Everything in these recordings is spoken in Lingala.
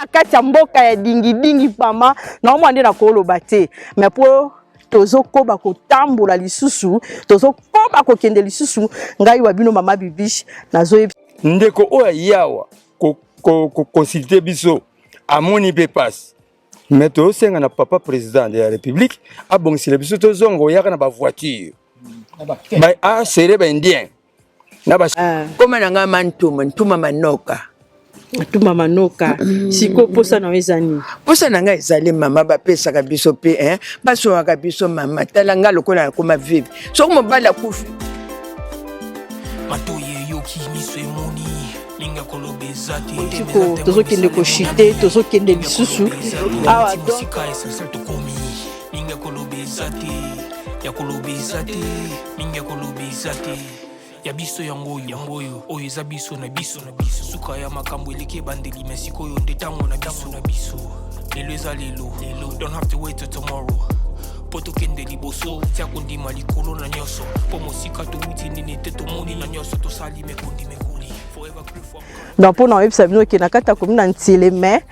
Na kati ya mboka ya dingidingi pama naomona nde nakoloba te, mais po tozokoba kotambola lisusu, tozokoba kokende lisusu. Ngai wa bino mama Bibiche nazoyebi ndeko oyo ayawa koconsulte biso amoni mpe pasi me tozosenga na papa président de la république abongisela biso tozonga oyaka na bavoiture asere baindien na ba ah. Koma na ngai mantuma ntuma manoka. Ntuma manoka. Sikoyo mposa na yo eza nini? Mposa na ngai ezali mama, bapesaka biso mpe eh, basungaka biso mama. Tala ngai lokola nakoma vive, soki mobali akufi matoyi eyoki miso emoni mingi ya koloba eza te. Sikoyo tozokende koshite, tozokende lisusu awa donc essentiel tokomi mingi ya koloba eza te, ya koloba eza te, mingi ya koloba eza te. Ya biso yango oyo, yango oyo, oyo eza biso na biso na biso. Suka ya makambo eleki ebandeli, me sikoyo nde ntango na biso na biso. Lelo eza lelo, lelo, don't have to wait till tomorrow. Mpo tokende liboso, tia kondima likolo na nyonso. Mpo mosika towuti nini te tomoni na nyonso tosali mekoli mekoli. Forever grateful. Donc mpo na oyebisa bino ke na kati ya commune ya Nsele, mais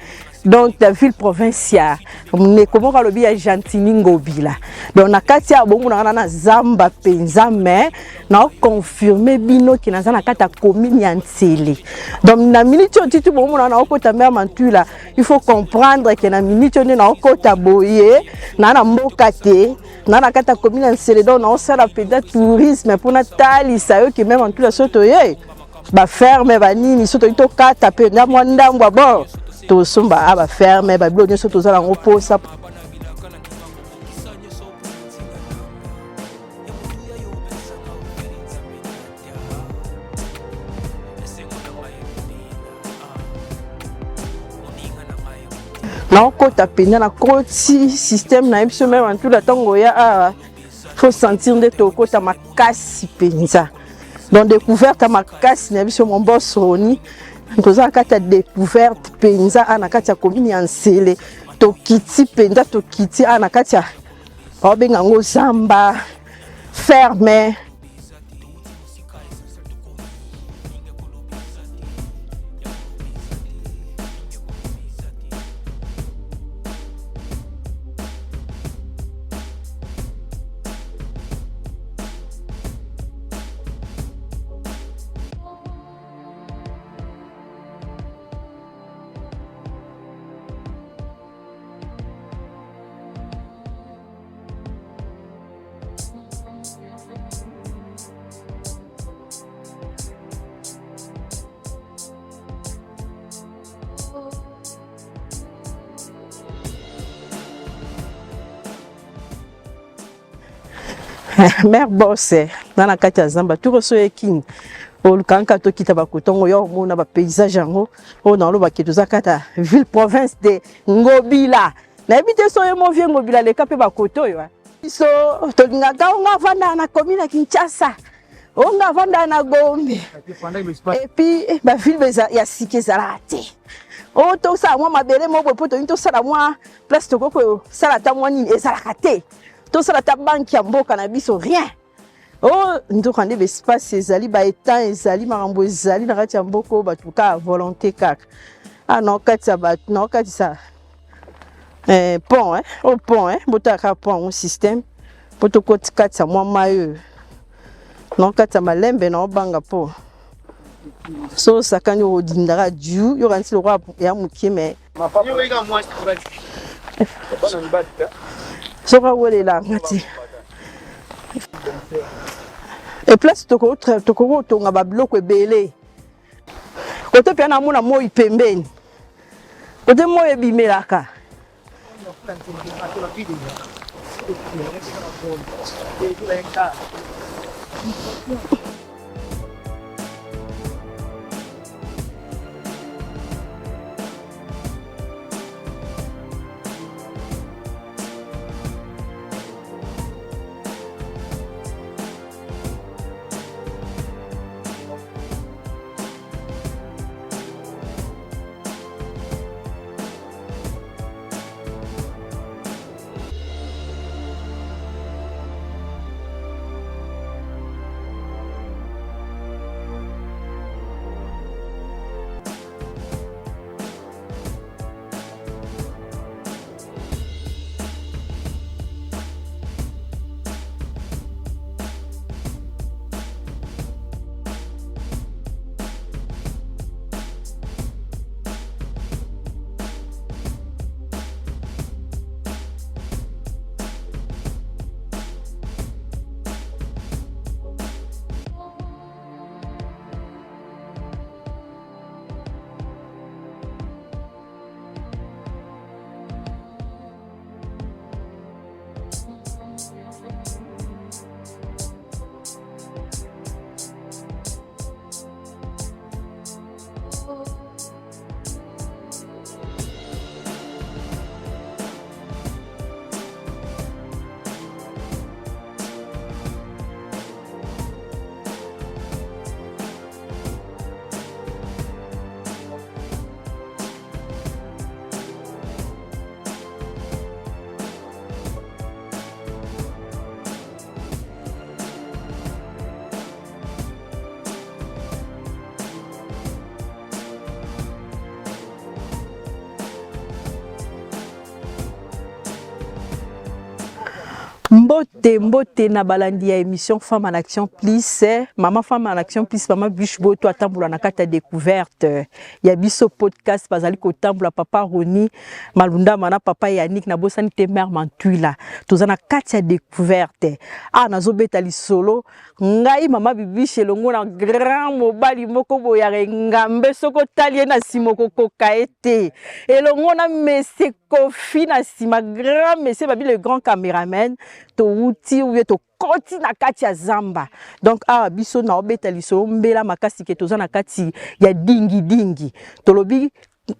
donc la ville province ya ndeko moko alobi ya Gentiny Ngobila. Donc na kati ya bongo na na zamba mpenza, mais na confirme bino ke naza na kati ya commune ya Nsele. Donc na minute oyo titu bongo na okota mère Mantula, il faut comprendre ke na minute oyo nde na okota boye na na mboka te, na na kati ya commune ya Nsele. Donc na osala mpenza tourisme mpo natalisa yo ke mère Mantula so toye baferme banini so toyi tokata mpe na mwa ndambo ya bord tosomba a baferme babilo nyonso toza nango mposa. Naokota mpenza nakoti système na ye biso meme antula ntango oya awa faut sentir nde tokota makasi mpenza. Donc découverte ya makasi na biso mon boss Roni, toza na kati ya découverte mpenza awa na kati ya commune ya Nsele. Tokiti mpenza, tokiti awa na kati ya baobenga yango zamba ferme. Mère Bosse na na kati ya zamba turo so ekini olukanka tokita bakotongo yo omona ba paysage yango oyo nalobaki toza kati ya ville province de Ngobila. Nayebi te so ye mo vie Ngobila leka mpe bakoto oyo biso tolingaka onga avandaka na commune ya Kinshasa, onga avandaka na Gombe, et puis baville ya sika ezalaka te. Oyo tosala mwa mabele moko boye mpo tolingi tosala mwa place tokoki kosala ata mwa nini ezalaka te, tosala ata banque ya mboka na biso, rien. Oh, nzoka nde baespace ezali, baetat ezali, makambo ezali na kati ya mboka oyo bato kaka volonté kaka. Ah, naokatisa bato, naokatisa eh, pont eh, oyo pont eh, botala kaka pont yango système mpo tokoti katisa mwa mai oyo naokatisa malembe, naobanga mpo so osakani okodindaka ju yokanisi lokola ya moke me soki awelela nga te e place tokoki kotonga babiloko ebele kote mpe namona moi pembeni kote moi ebimelaka. Mbote mbote na balandi ya émission Femme en Action Plus, Maman Femme en Action Plus, Maman Biche Boto atambola na kati ya découverte ya biso podcast bazali kotambola papa Roni Malundama na papa Yannick na bosani te mère Mantuila toza na kati ya découverte ah nazobeta lisolo ngai mama Bibiche elongo na grand mobali moko boye ya engambe soki otali ye na nsima okokoka ye te elongo na monsieur Koffi na nsima grand monsieur babi le grand cameraman towuti uye tokoti na kati ya zamba donc awa biso naobeta lisolo mbela makasi ke toza na kati ya dingidingi tolobi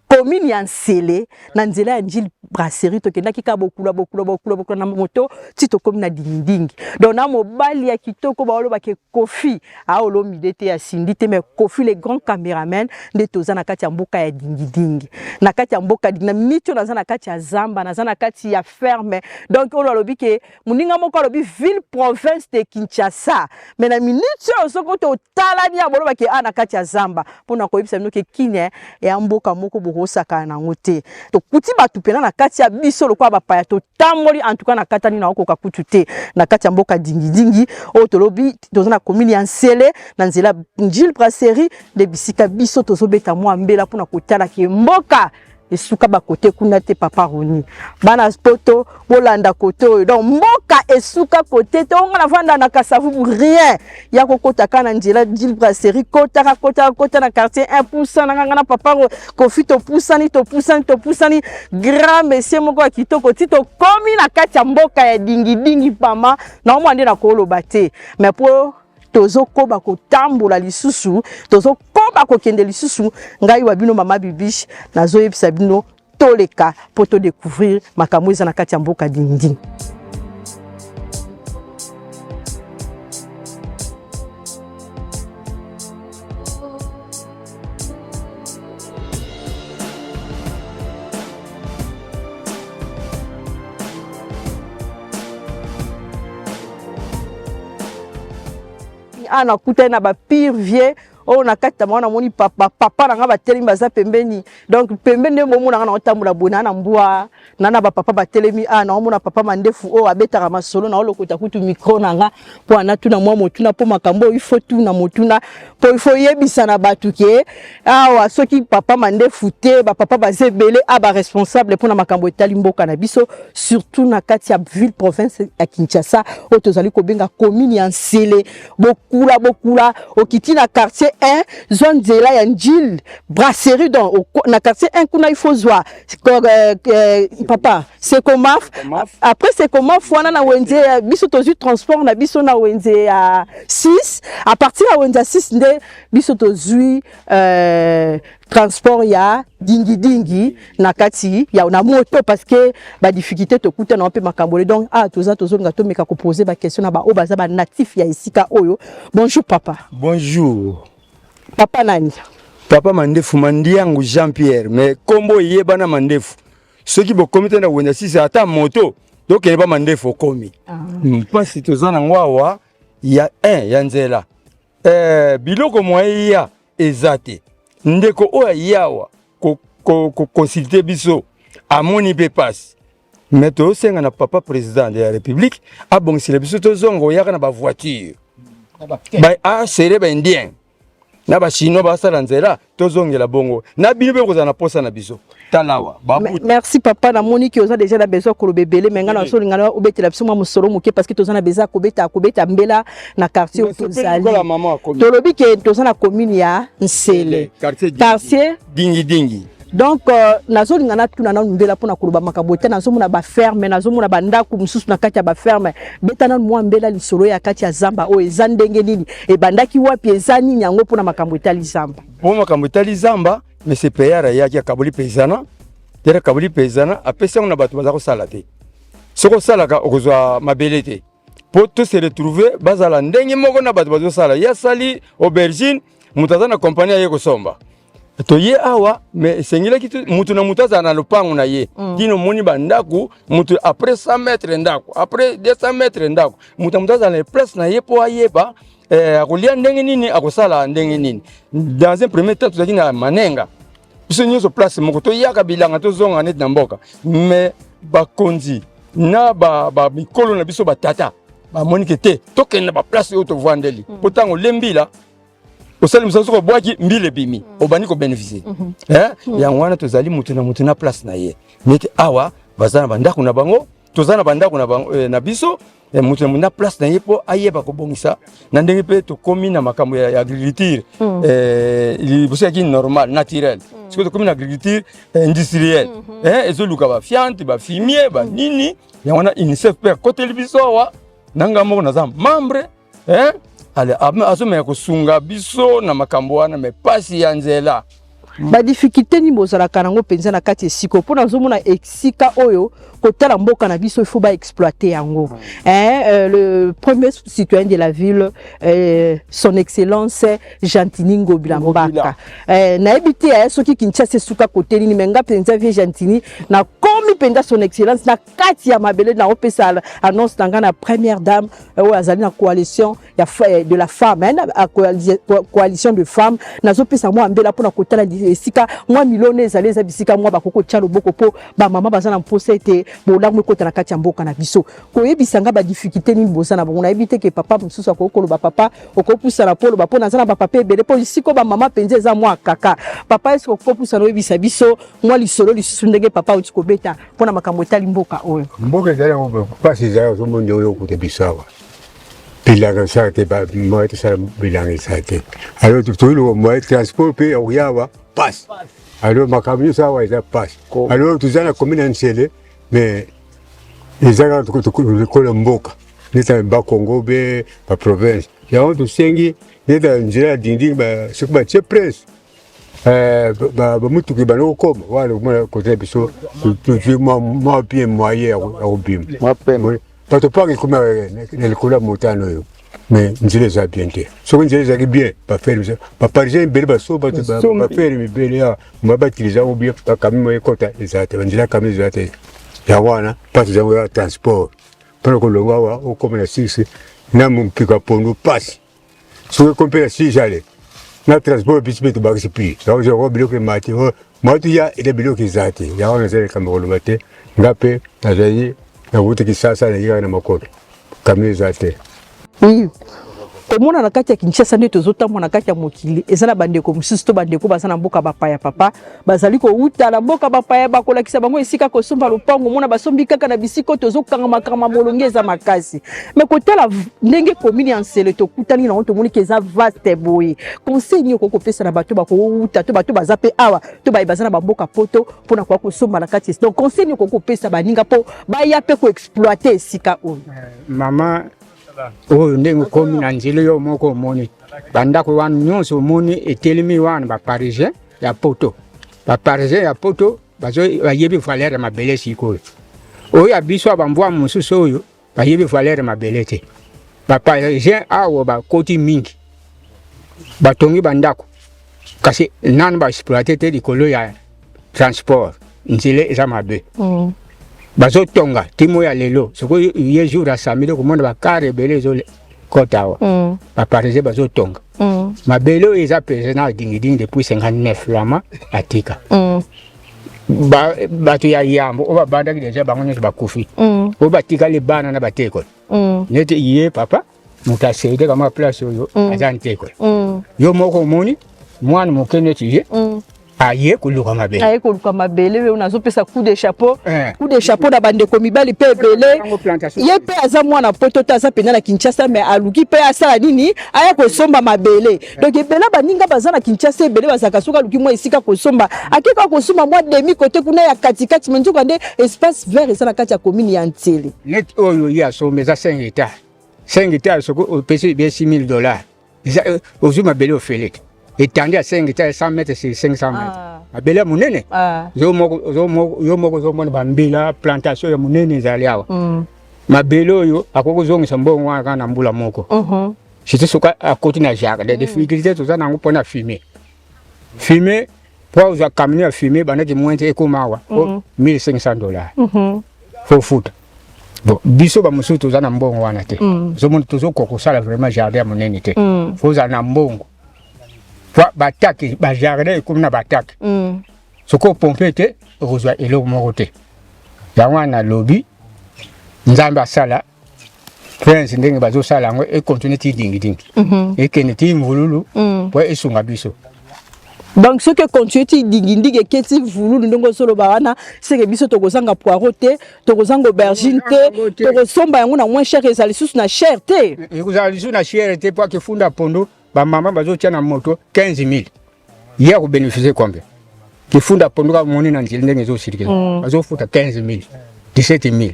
commune ya Nsele na nzela ya Njili brasserie tokendaki kaka bokula bokula bokula bokula na moto ti tokomi na dingidingi donc na mobali ya kitoko baoloba ke Koffi aolomide te ya Cindy te mais Koffi le grand cameraman nde toza na kati ya mboka ya dingidingi na kati ya mboka na miniti oyo naza na kati ya zamba naza na kati ya ferme donc oyo alobi ke moninga moko alobi ville province de Kinshasa mais na miniti oyo soki totalani ya boloba ke a na kati ya zamba mpo na koyebisa bino ke Kin ya mboka moko bokosakana na yango te tokuti bato mpena na kati ya biso lokola bapaya totamboli en tout cas na katani na okoka kutu te na kati ya mboka dingidingi oyo tolobi toza na commune ya Nsele na nzela Njili Brasserie nde bisika biso tozobeta mwa mbela mpona kotala ke mboka esuka bakote kuna te papa Roni bana poto bolanda kote oyo donc mboka esuka kote te onga navanda na Kasavubu rien ya kokota kaka na nzela Njili Brasserie kotaka kotaka kota na quartier 1 pusana nga na papa Koffi topusani topusani topusani grand monsieur moko ya kitoko ti tokomi na kati ya mboka ya dingidingi pama naomwa nde nakoloba te mais po tozokoba kotambola lisusu tozokoba kokende lisusu ngai wa bino mama Bibiche nazoyebisa bino toleka mpo todécouvrir makambo eza na kati ya mboka dingidingi. Awa nakutani na ba pire vieux oyo na kati na bango namoni papa papa na nga batelemi baza pembeni donc pembeni nde bomona nga naotambola boye naa na mbwa na na bapapa batelemi awa naomona papa mandefu oyo abetaka masolo naolokota kutu micro na nga mpo anatuna mwa motuna mpo makambo oyo ifo tuna motuna mpo ifo yebisa na bato ke awa soki papa mandefu te bapapa baza ebele a baresponsable mpo na makambo etali mboka na biso surtout na kati ya ville province ya Kinshasa oyo tozali kobenga commune ya Nsele bokula bokula okiti na quartier 1 zwa nzela ya Njil brasserie donc na quartier 1 kuna il faut zwa papa Sekomaf après Sekomaf wana na wenze biso tozwi transport na biso na wenze ya 6 à partir ya wenze ya 6 nde biso tozwi transport ya dingidingi na kati ya na moto parce que ba difficulté tokuta na mpe makambo donc ah toza tozolinga tomeka koposer ba question na ba oyo baza ba natif ya esika oyo. Bonjour papa. Bonjour. Papa nani? Papa Mandefu Mandiangu Jean Pierre mais kombo eyebana Mandefu soki bokomi te na wenza sisi ata moto tokende ba Mandefu okomi mpasi toza nango awa ya 1 ya nzela biloko moye ya eza te ndeko oyo ayawa koconsulte biso amoni mpe pasi mais tozosenga na papa président de la république abongisela biso tozonga oyaka na bavoiture asere baindien na bachinois basala nzela tozongela bongo na bino mpe kozala na posa na biso talawa merci papa namoni ke oza déjà na besoin koloba ebele me ngai nazolinga na obetela biso mwa mosolo moke parce que toza na besoin kobeta kobeta mbela na quartier oyo tozali tolobi ke toza na commune ya Nsele quartier dingidingi donc nazolinga natuna nanu mbela mpona koloba makambo te nazomona baferme nazomona bandako mosusu na kati ya baferme beta nanu mwa mbela lisolo ya kati ya zamba oyo eza ndenge nini ebandaki wapi eza nini yango mpona makambo etali zamba mpo makambo etali zamba monsieur Payard ayaki akaboli paysana tere akaboli paysana apesi yango na bato baza kosala te soki osalaka okozwa mabele te mpo to se retrouver bazala ndenge moko na bato bazosala ye asali aubergine moto aza na kompani aye kosomba toye awa me esengelaki moto na moto azala na lopango na ye kino omoni bandako moto après 100 mètre ndako après 200 mètre ndako moto na moto azala na place na ye mpo ayeba akolia ndenge nini akosala ndenge nini dans un premier temps tozalaki na manenga biso nyonso place moko toyaka bilanga tozonga neti na mboka mais bakonzi na bamikolo ba na biso batata bamoni ke te tokende na baplace oyo tovandeli mpo ntango olembila osali mosala soki obwaki mbila ebimi obandi kobeneficie mm -hmm. eh? mm. Yango wana tozali motu na motu na place na ye neti awa baza na bandako na bango, toza na bandako na, bango, eh, na biso eh, motu na motu na place na ye mpo ayeba kobongisa na ndenge mpe tokomi na makambo ya, ya agriculture mm. eh, liboso yaki normal naturel mm. Sikoyo tokomi na agriculture eh, industrielle mm -hmm. eh, ezoluka bafiante bafumier banini mm. Yango wana UNICEF mpe akoteli biso awa na ngai moko naza membre eh? Ale azomeka kosunga biso na makambo wana me pasi ya nzela. Badifficulté nini bozalaka nango mpenza na kati esika mpo nazomona esika oyo kotala mboka na biso, il faut baexploite yango hein, le premier citoyen de la ville son excellence Gentini Ngobila Mbaka nayebi te soki Kinshasa esuka kote nini, me nga mpenza vie Gentini nakomi mpenza son excellence na kati ya mabele. Naopesa annonce na ngai na première dame oyo azali na coalition ya de la femme hein, na coalition de femmes. Nazopesa mwa mbela mpona kotala esika mwa milona ezali, eza bisika mwa bakoki kotya loboko mpo bamama baza na mposa ete bolamu ekota na kati ya mboka na biso. Koyebisa nga badifficulté nini boza na bango. Nayebi te ke papa mosusu akoki koloba, papa okopusana mpo oloba mpo naza na bapapa ebele mpo esika bamama mpenza eza mwa kaka papa eske okopusana oyebisa biso mwa lisolo lisusu ndenge papa auti kobeta mpona makambo etali mboka oyo? Mboka ezali yango mpasi, ezali ozomona ndenge oyo okuta biso awa, bilanga esala te, moyen tosala bilanga esala te. Alors toyiloka moyen transport mpe ya koya awa pasi. Alors makambo nyonso awa eza pasi. Alors toza na commune ya Nsele, mais eza kaka lokola mboka neti Bakongo be baprovince. Yango tosengi neti nzela ya dinding, soki batie prince bamutuki bana kokoma wana komona kote biso tozwi mwa bien moyen ya kobima bato paka ekoma na likolo ya motano oyo, mais nzela eza bien te. Soki nzela ezalaki bien, bafere baparisien ebele baso bato bafere mibele ya ma batiliza yango bien, bakami mo ekota eza te, banzela kami eza te. Yango wana mpasi ezango ya transport mpona kolonga awa okoma na six na mpika pondu mpasi. Soki ekomi mpe na six ale na transport biso mpe tobakisi prix, yango biloko emati mwatu ya eza biloko eza te. Yango naza likambo koloba te, nga mpe nazali nawuti Kisasa, nayi kaka na makolo, kami eza te. Oui, komona na kati ya Kinshasa nde tozotambola na kati ya mokili, eza na bandeko mosusu to bandeko baza na mboka bapaya, papa bazali kowuta na mboka bapaya, bakolakisa bango esika kosomba lopango, mona basombi kaka na bisika oyo tozokangama molongi eza makasi. Me kotala ndenge commune ya Nsele tokutani nango, tomoni ke eza vaste boye. Conseil nini okoki kopesa na bato bakowuta to bato baza mpe awa to baye baza na bamboka poto mpona koya kosomba na kati? Donc conseil nini okoki kopesa baninga mpo baya mpe koexploite esika oyo? Mama, oyo ndenge okomi na nzela yo moko omoni bandako wana nyonso, omoni etelemi wana, baparisien ya poto, baparisien ya poto bayebi valeur ya mabele. Sikoyo oyo ya biso ya bambwa mosusu oyo bayebi valeur ya mabele te. Baparisien awa bakoti mingi, batongi bandako, kasi nanu baexploite te likolo ya transport, nzela eza mabe. Bazotonga timo ya lelo, soki ye jour ya samedi okomona bakare ebele ezokota awa. Baparisien bazotonga. Mabele oyo eza président Dingidingi depuis 59 lama atika. Bato ya yambo oyo babandaki deja, bango nyonso bakufi. Oyo batikali bana na batekole. Neti ye papa moto asede kama place oyo aza ntekole. Yo moko omoni mwana moke neti ye aye koluka mabele. Aye koluka mabele oyo nazopesa coup de chapeau. Coup de chapeau na bandeko mibali mpe ebele. Yango plantation. Ye mpe aza mwana poto te, aza mpenza na Kinshasa, mais aluki mpe asala nini, aya kosomba mabele. Donc ebele baninga baza na Kinshasa, ebele bazalaka soki aluki mwa esika kosomba, akeka kosomba mwa demi kote kuna ya katikati, me nzoka nde espace vert eza na kati ya commune ya Nsele. Neti oyo ye asomba eza 5 hectare, 5 hectare soki opesi bien 6000 dollars, eza ozwi mabele ofele te, etandi ya 5 hectare, 100 mètres sur 500 mètres. Mabele ya monene. Yo moko ozomona bambila, plantation ya monene ezali awa. Mabele oyo akoki kozongisa mbongo wana kaka na mbula moko, surtout soki akoti na jardin. Difficulté toza nango mpona fumier, fumier po ozwa camion ya fumier bandaki moins te ekoma awa 1500 dollars fo futa. Bon, biso bamosusu toza na mbongo wana te. Ozomona tozokoka kosala vraiment jardin ya monene te. Fo ozala na mbongo po batake bajardin ekomi na batake. Soki opompe te, okozwa eloko moko te. Yango wana nalobi Nzambe asala prince ndenge bazosala yango econtinue ti dingidingi ekende ti mvululu po esunga biso. Donc soki econtinue ti dingindingi eke ti vululu ndenge ozoloba wana, seke biso tokozanga poireau te, tokozanga aubergine te, tokosomba yango na moins cher, ezala lisusu na cher te. Ekozala lisusu na cher te, po akifunda pondu bamama bazotia na moto 15 000, ye akobénéficie combien? Kifunda pondu kaka moni na nzela ndenge ezosirikela, bazofuta 15 000, 17 000.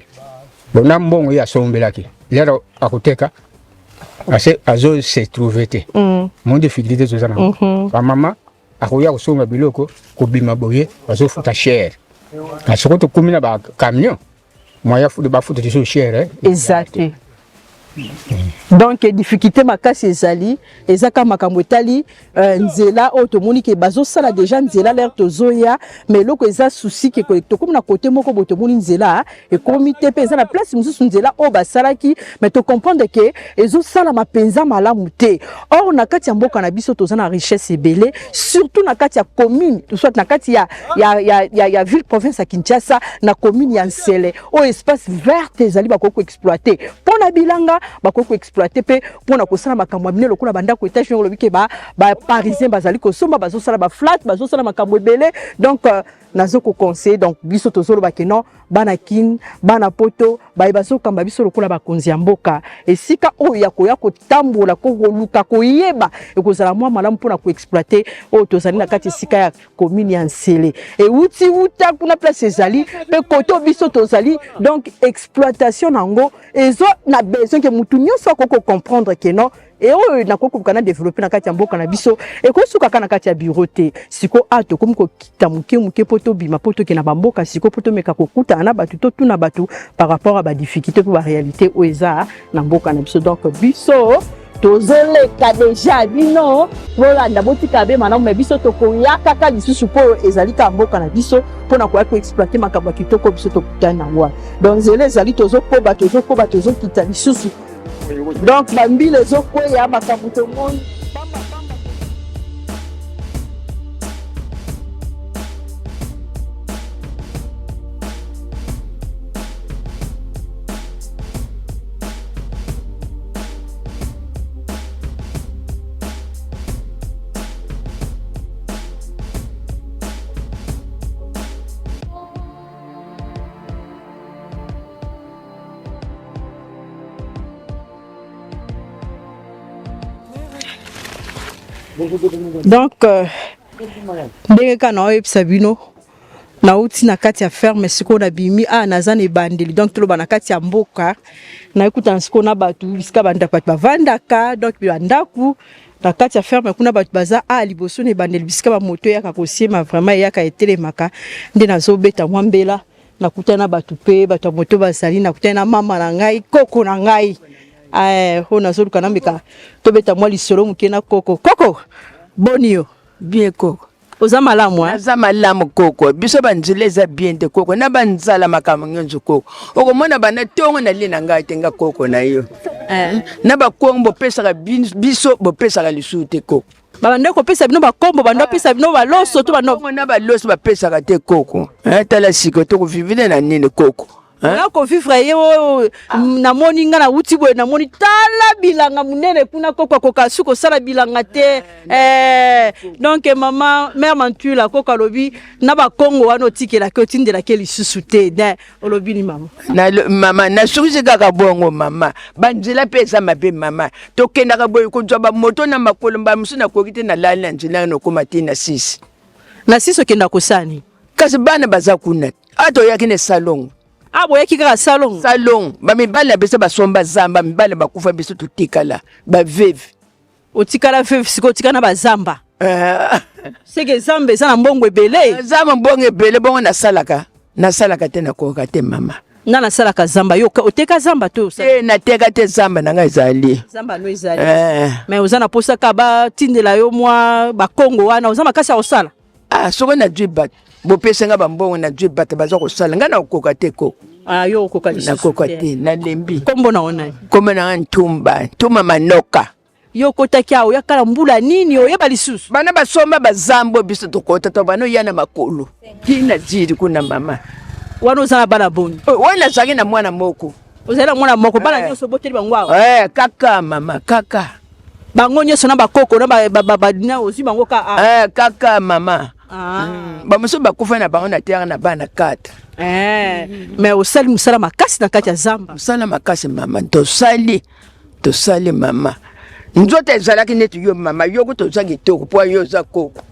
Bon, na mbongo ye asombelaki lero akoteka ase azo se trouve te. Mo difficulté toza nango, bamama akoya kosomba biloko kobima boye bazofuta cher, kasi soki tokomi na bacamion moya bafuta lisusu cher eza te. Donc difficulté makasi ezali, eza kaka makambo etali nzela oyo tomoni ke bazosala déjà nzela lere tozoya. Mais eloko eza souci ke tokomi na côté moko boye, tomoni nzela ekomi te, mpe eza na place mosusu nzela oyo basalaki, mais tocomprendre ke ezosalama mpenza malamu te. Or na kati ya mboka na biso toza na richesse ebele, surtout na kati ya commune, soit na kati ya ville province ya Kinshasa, na commune ya Nsele oyo espace verte ezali, bakoki koexploite mpo na bilanga, bakoki koexploite mpe mpona kosala makambo ya minene lokola bandako étage ndenge olobi ke baparisien bazali kosomba, bazosala baflat, bazosala makambo ebele. Donc nazo koconseille, donc biso tozoloba ke non, bana Kine, bana Poto baye bazokamba biso lokola bakonzi ya mboka, esika oyo ya koya kotambola, koluka koyeba, ekozala mwa malamu mpona koexploite oyo tozali na kati esika ya commune ya Nsele, euti wuta kuna place ezali mpe koto biso tozali. Donc exploitation nango ezo na besoin ke mutu nyonso akoki kocomprendre ke non, e oyo nakoki koluka na développe na kati ya mboka na biso, ekosuka kaka na kati ya bureau te. Siko a tokomi kokita moke moke mpo tobima, mpo tokende na bamboka siko, mpo tomeka kokutana na bato, totuna bato par rapport à badifficulté mpo baréalité oyo eza na mboka na biso. Donc biso tozoleka deja, bino bolanda, botika be malamu, me biso tokoya kaka lisusu mpo oyo ezali kaka mboka na biso, mpona koya koexploite makambo ya kitoko biso tokutani nango wana. Donc nzela ezali, tozokoba, tozokoba, tozokita lisusu. Donc bambila ezokweya, makambo tomoni. Donc ndenge kaka naoyebisa bino, nauti na kati ya ferme, sikoyo nabimi awa, naza na ebandeli, donc toloba na kati ya mboka. Nayekutana sikoyo na bato bisika bandako bato bavandaka, donc bandako na kati ya ferme kuna bato baza a liboso na ebandeli bisika bamoto eyaka kosiema, vraiment eyaka etelemaka. Nde nazobeta mwa mbela, nakutana na bato mpe bato ya moto bazali, nakutani na mama na ngai, koko na ngai oyo nazoluka nameka tobeta mwa lisolo moke na koko. Koko, boni yo? Bien, koko. Oza malamu? Naza malamu, koko. Biso banzela eza bien te, koko, na banzala, makambo nyonso, koko. Okomona banda ntongo nalie na ngai te, nga koko na yo. Na bakongo bopesaka biso, bopesaka lisusu te, koko. Babanda kopesa bino bakombo, bando apesa bino baloso to bando? Na baloso bapesaka te, koko. Tala sikoyo tokovivre na nini, koko? Nga kovivre ye oyo namoni, nga nauti boye, namoni tala bilanga monene kuna, koko akoka su kosala bilanga te. Donc mama mare Mantula, koko alobi na bakongo wana otikelaki, otindelaki lisusu te ne, olobi ni mama? Na, mama, nasukisi kaka bongo, mama. Banzela mpe eza mabe, mama. Tokendaka boye kozwa bamoto na makolo, bamosusu nakoki te, nalali na nzela, nakoma te na sisi. Na sisi okenda kosani? Kasi bana baza kuna. A toyaki na salongo. Ah, boyaki kaka salongo? Salongo. Bamibali na biso basomba zamba, mibali bakufa, biso totikala baveve. Otikala veve, sikoyo otikala na bazamba. Seke zamba eza na mbongo ebele. Zamba mbongo ebele, bongo nasalaka, nasalaka te, nakoka te, mama. Nga nasalaka zamba, yo oteka zamba to? Te, nateka te, zamba na ngai ezali. Zamba no ezali. Mais oza na posa kaka batindela yo mwa bakongo wana, oza makasi ya kosala? Ah, soki nazwi bato, bopesa nga bambongo, nazwi bato baza kosala, ngai nakokoka te, ko. Ah, yo okoka lisusu? Nakoka te, nalembi. Kombo na yo nani? Kombo na ngai Ntumba, Ntumba Manoka. Yo okotaki awa, oyaka na mbula nini, oyeba lisusu? Bana basomba bazambo, biso tokota to bana oya na makolo tina jiri kuna, mama. Wana oza na bana boni? Wana nazalaki na mwana moko. Ozali na mwana moko, bana nyonso oboteli bango awa? Eh, kaka mama, kaka. Bango nyonso na bakoko na ba, ba, ba, ba, na ozwi bango ka awa? Eh, kaka mama. Bamosusu bakufa na bango na terre na bana 4. Eh, mais osali mosala makasi na kati ya zamba. Mosala makasi mama, tosali. Tosali mama. Nzoto ezalaki neti yo mama, yo kutu oza kitoko po yo oza koko.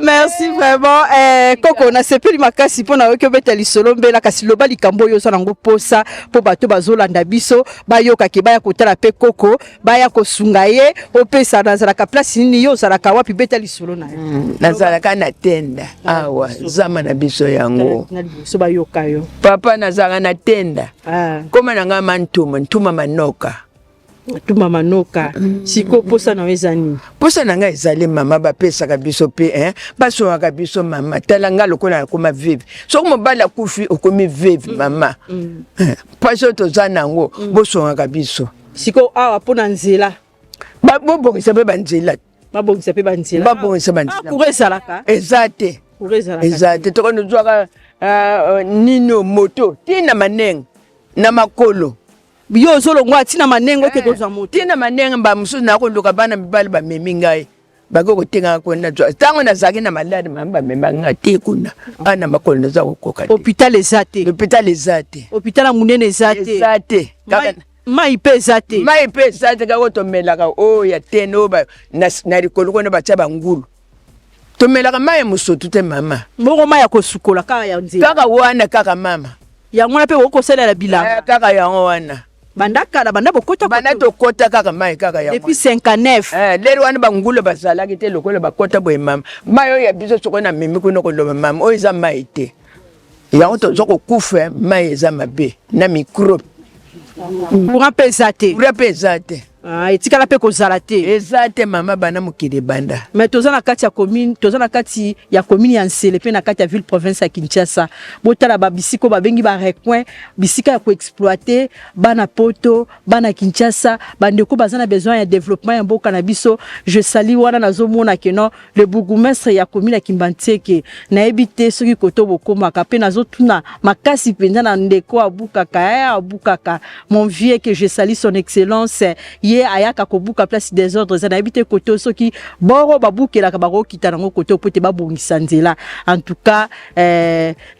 Merci vraiment. Eh, koko nasepeli makasi mpo nayoki obeta lisolo mbela, kasi loba likambo oyo oza nango posa mpo bato bazolanda biso bayoka ke baya kotala mpe koko, baya kosunga ye. Opesa nazalaka place nini, yo ozalaka wapi, beta lisolo na yo. Nazalaka na tenda awa, zama na biso yango. Na liboso bayoka yo. Papa, nazalaka na tenda. Koma na ngai mantuma, ntuma manoka. Ntuma manoka. Sikoyo posa na yo eza nini? Posa na ngai ezali mama, bapesaka biso mpe, hein, basongaka biso mama. Tala ngai lokola nakoma veve. Soki mobali akufi okomi veve mama. Mpasi oyo toza nango, bosongaka biso. Sikoyo awa mpo na nzela. Bobongisa mpe banzela. Babongisa mpe banzela. Babongisa banzela. Ah, courant ezalaka? Eza te. Courant ezalaka Eza te. Tokonozwaka nino moto tina manenge na makolo. Yo ozolongwa tina manenge oke kozwa moto. Tina manenge ba mosusu nakoluka bana mibali bamemi ngai. Bako kotenga kuna zwa. Tango nazalaki na malade mama bamemaki ngai te kuna. Awa na makolo naza kokoka te. Hôpital eza te. Hôpital eza te. Hôpital ya monene eza te. Eza te. Kaka Mai mpe eza te. Mai mpe eza te, kaka oyo tomelaka oyo ya tene oyo na likolo kuna batia bangulu. Tomelaka mai ya mosotu te mama. Bongo mai ya kosukola kaka ya nzela. Kaka wana kaka mama. Yango wana mpe bokoki kosalela bilanga. Kaka yango wana. Banda kala, banda bokota Banda tokota kaka mai kaka yango. Depuis 59. Lelo wana bangulu bazalaki te lokola bakota boye mama. Mai oyo ya biso soko na memi kuna koloba mama oyo eza mai te. Yango toza kokufa, mai eza mabe na microbe. Courant mpe eza te. Courant mpe eza te. Ah, etikala mpe kozala te. Eza te mama, bana mokili ebanda. Mais toza na kati ya commune, toza na kati ya commune ya Nsele mpe na kati ya ville province ya Kinshasa. Botala ba bisika oyo babengi ba recoin, bisika ya koexploiter bana poto, bana Kinshasa, bandeko baza na besoin ya développement ya mboka na biso. Je salue wana nazomona que non, le bourgmestre ya commune ya Kimbanseke, nayebi te soki koto bokomaka pe nazotuna makasi mpenza na ndeko abukaka, abukaka mon vieux que je salue son excellence, ye ayaka kobuka place désordre eza, nayebi te koto soki boro babukelaka bakokita nango koto po te babongisa nzela. En tout cas,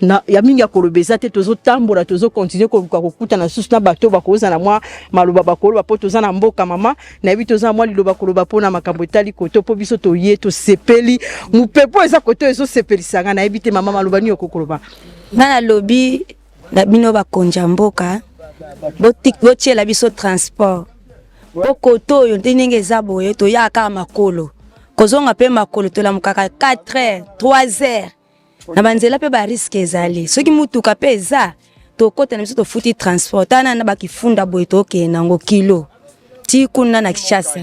na, ya mingi ya koloba eza te, tozotambola, tozokontinue koluka kokutana susu na bato bakozala na mwa maloba bakoloba po toza na mboka mama, nayebi toza na mwa liloba koloba mpo na makambo etali koto po biso toye tosepeli mopepo eza koto ezosepelisa nga, nayebi te mama maloba nini okokoloba. Nga nalobi na bino bakonzi ya mboka, botiela biso transport po koto oyo nde ndenge eza boye, toyaka kaka makolo, kozonga mpe makolo, tolamukaka 4 heures 3 heures na banzela mpe ba risque ezali. Soki mutuka mpe eza, tokota na biso tofuti transport, tala na bakifunda boye tokende nango kilo ti kuna na Kinshasa.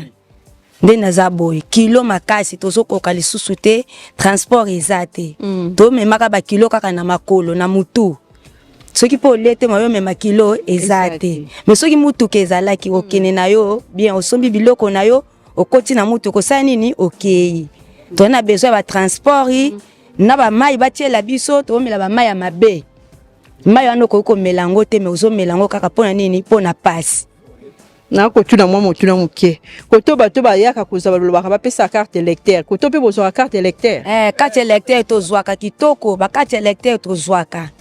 Nde naza boye kilo makasi tozokoka lisusu te, transport eza te. Tomemaka bakilo kaka na makolo na mutu. Soki mpo olie te mayo omema kilo eza te. Mais soki mutuka ezalaki okende na yo bien, osombi biloko na yo, okoti na mutuka osala nini, okei. Toza na besoin ya ba transport na ba mai batiela biso, tomela ba mai ya mabe. Mai wana okoki komela yango te, mais ozomela yango kaka mpona nini, mpona pasi. Nakotuna mwa motuna moke. Koto bato bayaka kozwa balobaka bapesa carte électeur. Koto mpe bozwaka carte électeur? Carte électeur tozwaka kitoko, ba carte électeur tozwaka.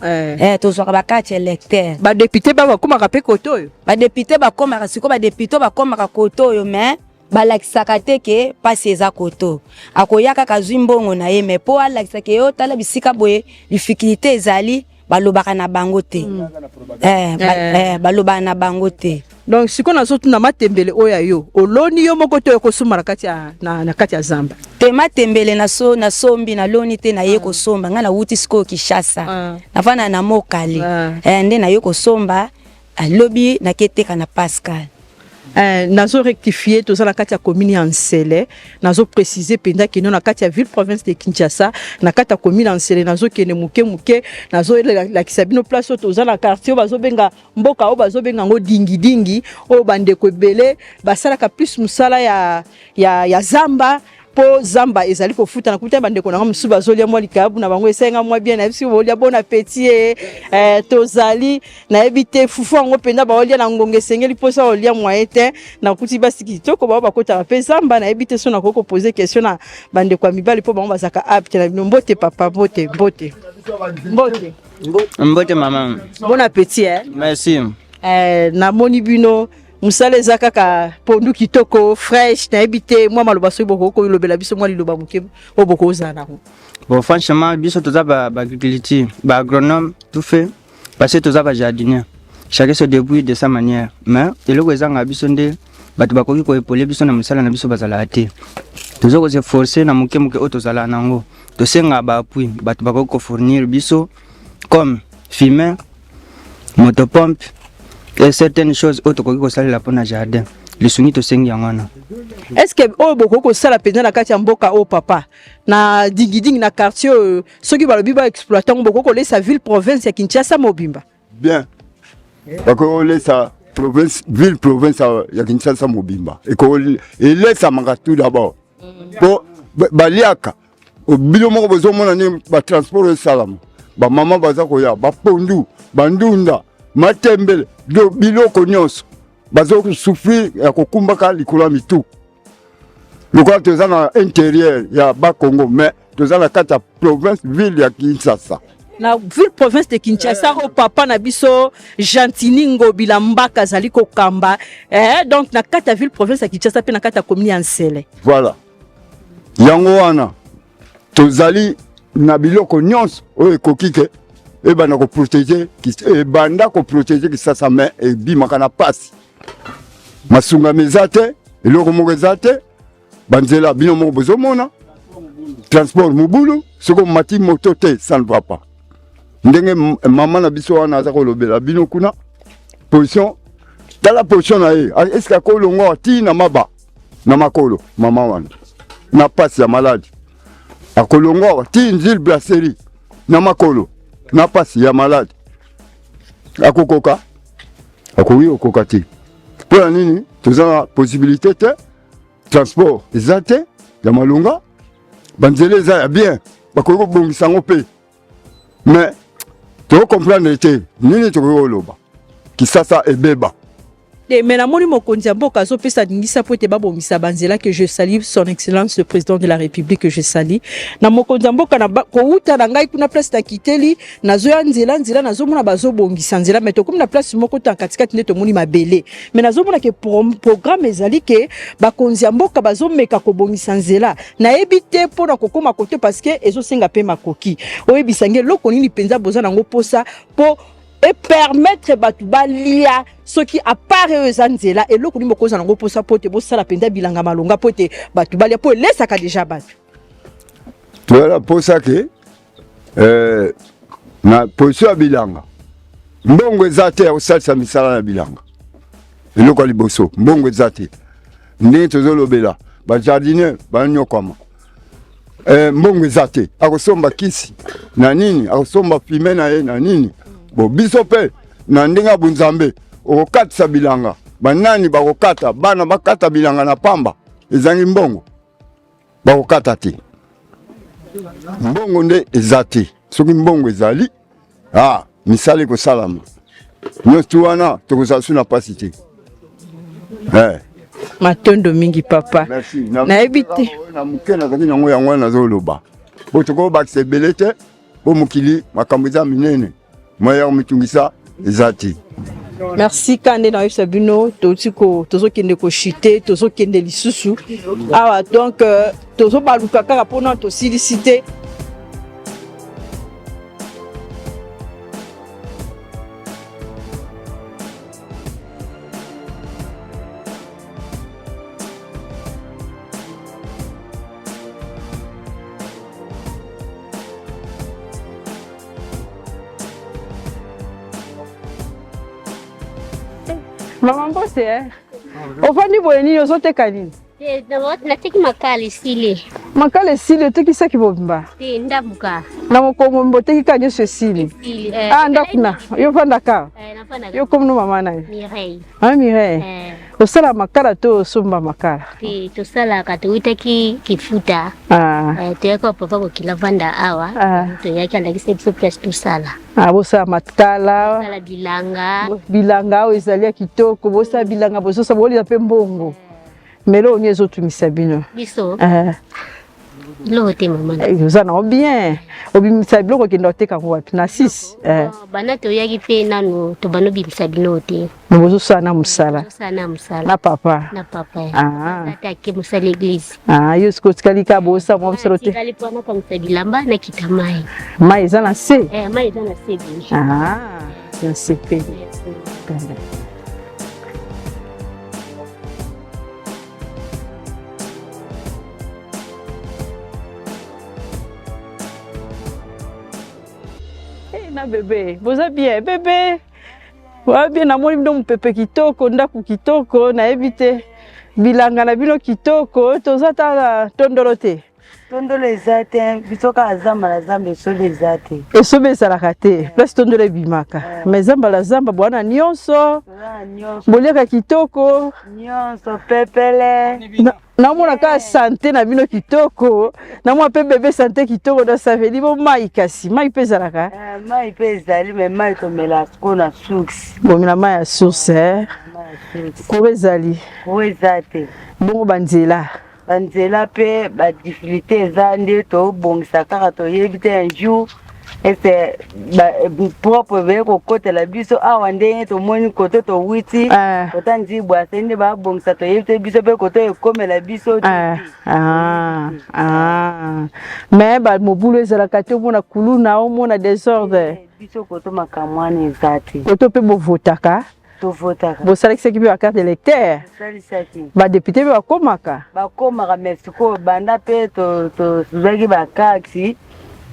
Tozwaka ba carte électeur. Ba député ba bakomaka mpe koto oyo? Ba député bakomaka sikoyo, ba député bakomaka koto oyo, mais balakisaka te ke pasi eza koto. Akoya kaka azwi mbongo na ye, mais po alakisa ke yo tala bisika boye difficulté ezali, balobaka na bango te. Balobaka na bango te. Donc sikoyo nazotuna matembele oyo ya yo oloni yo moko to okosomba na kati ya, na, na kati ya zamba? Te, matembele nasombi, naloni te, naye kosomba. Ngai nawuti sikoyo Kinshasa. Nafanda na Mokali. Nde naye kosomba, alobi naketeka na Pascal. Nazo rectifier, toza na kati ya commune ya Nsele, nazo préciser mpenza kino na kati ya ville province de Kinshasa, na kati ya commune ya Nsele. Nazokende moke moke, nazolakisa bino place oyo toza na quartier oyo bazobenga mboka oyo bazobenga yango dingidingi, oyo bandeko ebele basalaka plus mosala ya zamba. mpo zamba ezali kofuta. Nakuta bandeko na nga mosusu bazolia mwa likayabu na bango, esenga mwa bien na biso, bolia bon appétit. Eh, eh, tozali nayebi te fufu yango mpenza baolia na ngonga esengeli mposa olia moyen te. Nakuti basi kitoko bao bakotaka mpe zamba, nayebi te so nakoki kopose question na bandeko ya mibali mpo bango bazalaka apte na bino. Mbote papa, mbote, mbote, mbote. Mbote mama. Bon appétit eh. Merci. Eh, namoni bino mosala eza kaka pondu kitoko fresh, nayebi te mwa maloba soki bokoki kolobela biso mwa liloba moke oyo bokozala nango. Bon, franchement, biso toza ba ba agriculture, ba agronome, tout fait parce que toza ba jardinier. Chacun se débrouille de sa manière. Mais eloko ezanga biso nde bato bakoki koepole biso na mosala na biso bazalaka te. Toza ko se forcer na moke moke oyo tozalaka nango. Tosenga ba appui, bato bakoki ko fournir biso comme fumier, motopompe et certaines choses oyo tokoki kosalela mpo na jardin. Lisungi tosengi yango wana. Est ce que oyo bokoki kosala mpenza na kati ya mboka oyo papa na dingidingi na quartier oyo, soki balobi ba exploite yango, bokoki kolesa ville province ya Kinshasa mobimba? Bien, bakoki kolesa province, ville province ya Kinshasa mobimba elesamaka tout d'abord mpo baliaka bino moko bozomona nini batransport esalama, bamama baza koya bapondu bandunda matembele do biloko nyonso bazosouffrir ya kokumbaka likolo ya mitu. Lokola toza na interieur ya Bakongo, mais toza na kati ya province ville ya Kinshasa, na ville province de Kinshasa oyo papa na biso Gentini Ngobila Mbaka azali kokamba eh, donc na kati ya ville province ya Kinshasa mpe na kati ya commune ya Nsele. Voilà, yango wana tozali na biloko nyonso oyo ekoki ke ebanda koprotege, ebanda koprotege Kisasa, mais ebimaka na pasi, masungami eza te, eloko moko eza te, banzela bino moko bozomona, transport mobulu, soki omati moto te ça ne va pas. Ndenge mama na biso wana aza kolobela bino kuna position, tala position na ye, eske akolongwa ti na maba na makolo? Mama wana na pasi ya maladi akolongwa ti nzile brasserie na makolo na pasi ya maladi, akokoka? Akoki kokoka te. Mpo na nini? Toza na possibilité te, transport eza te ya malonga, banzela eza ya bien, bakoki kobongisa yango mpe, mais tokocomprendre te nini tokoki koloba. Kisasa ebeba. Te, mais namoni mokonzi ya mboka azopesa ningisa mpo ete babongisa banzela, que je salue son excellence le président de la république, que je salue. Na mokonzi ya mboka na kowuta na ngai kuna place nakiteli, nazoya nzela nzela, nazomona bazobongisa nzela, mais tokomi na place moko ta katikati nde tomoni mabele, mais nazomona ke programme ezali ke bakonzi ya mboka bazomeka kobongisa nzela. Nayebi te mpo na kokóma kote, parce que ezosenga mpe makoki. Oyebisa nge eloko nini mpenza boza nango mposa mpo epermettre bato balia, soki apart oyo eza nzela, eloko nini bokozala nango mposa mpo ete bosala mpenza bilanga malonga mpo ete bato balia, mpo elesaka deja bato? Toyala mposa ke eh, na position ya bilanga, mbongo eza te ya kosalisa misala na bilanga. Eloko ya liboso, mbongo eza te. Ndenge tozolobela, bajardinier banyokwama, eh, mbongo eza te. Akosomba kisi na nini? Akosomba fume na ye na nini? Bo biso mpe na ndenge ya bonzambe, okokatisa bilanga, banani bakokata? Bana bakata bilanga na pamba, ezangi mbongo, bakokata te. Mbongo nde eza te. Soki mbongo ezali, ah, misala ekosalama nyonso wana, tokozala su na mpasi te eh. Matondo mingi papa. Nayebi te. Na moke nazalaki nango, yango wana nazoloba po tokobakisa ebele te, po mokili makambo eza minene, moya ya komitungisa eza te. Merci. Ka nde nayebisa bino, touti tozokende koshite, tozokende lisusu awa, donc euh, tozobaluka kaka mpona tosilisi te. Mama Mbote, eh? Ofandi boye nini, ozoteka nini? Nateki makala esili. Makala esili, otekisaki mobimba? Te, ndambuka. Na mokolo mobimba oteki kaka nyonso esili? Esili. Ah, ndako na yo ofandaka? Nafandaka. Yo komino mama na yo? Mireille. Mama Mireille. Osala makala to osomba makala? Te, tosalaka towutaki kifuta. Ah. Eh, toyaki wa papa bokila vanda awa. Ah. Toyaki alakisa biso place tosala. Ah, bosala makala. Tosala bilanga. Bilanga oyo ezali ya kitoko, bosala bilanga bozosala bokolia mpe mbongo. Mais eloko nini ezotungisa bino? Biso. Eh. Biloko te mama. Eh, oza nango bien. Obimisa biloko okenda oteka yango wapi? Na 6. Eh. Banda toyaki mpe nanu tobanda obimisa biloko te. Mais bozosala na mosala. Tozosala na mosala. Na papa. Na papa. Ah. Tata ake mosala eglise. Ah, yo sikoyo otikali kaka bosala mwa mosala te. Tikali mpo nakangisa bilamba nakita mai. Mai eza na se. Eh, mai eza na se boye. Ah, nasepeli. Hey, na bebe boza bien bebe boza bien namoni bino mopepe kitoko ndako kitoko nayebi te bilanga na bino kitoko toza ta na tondolo te tondolo eza te biso kaka zamba na zamba esobe eza te esobe ezalaka te place tondolo ebimaka eh. mais zamba la zamba bwana nyonso boliaka kitoko nyonso pepele namona kaka sante na bino kitoko namona mpe bebe sante kitoko donc ça veut dire bo mai kasi mai mpe ezalaka eh, mai mpe ezali mais mai tomela sikoyo na source bomela mai ya source eh. courant ezali courant eza te bongo banzela Ba nzela pe ba difficulté eza nde tobongisa kaka toyebi te un jour ese ba propre beye kokotela biso awa ndenge tomoni kote towiti eh. kota nzibwase nde babongisa toyebi te biso mpe kote ekomela biso eh. ah, ah. mais bamobulu ezalaka te omona kuluna omona desordre eh, biso koto makambo wana eza te koto mpe bovotaka tovotaka. Bosalakisaki mpe ba carte d'électeur? Tosalisaki. Ba député mpe bakomaka? Bakomaka mais sikoyo banda mpe tozwaki ba carte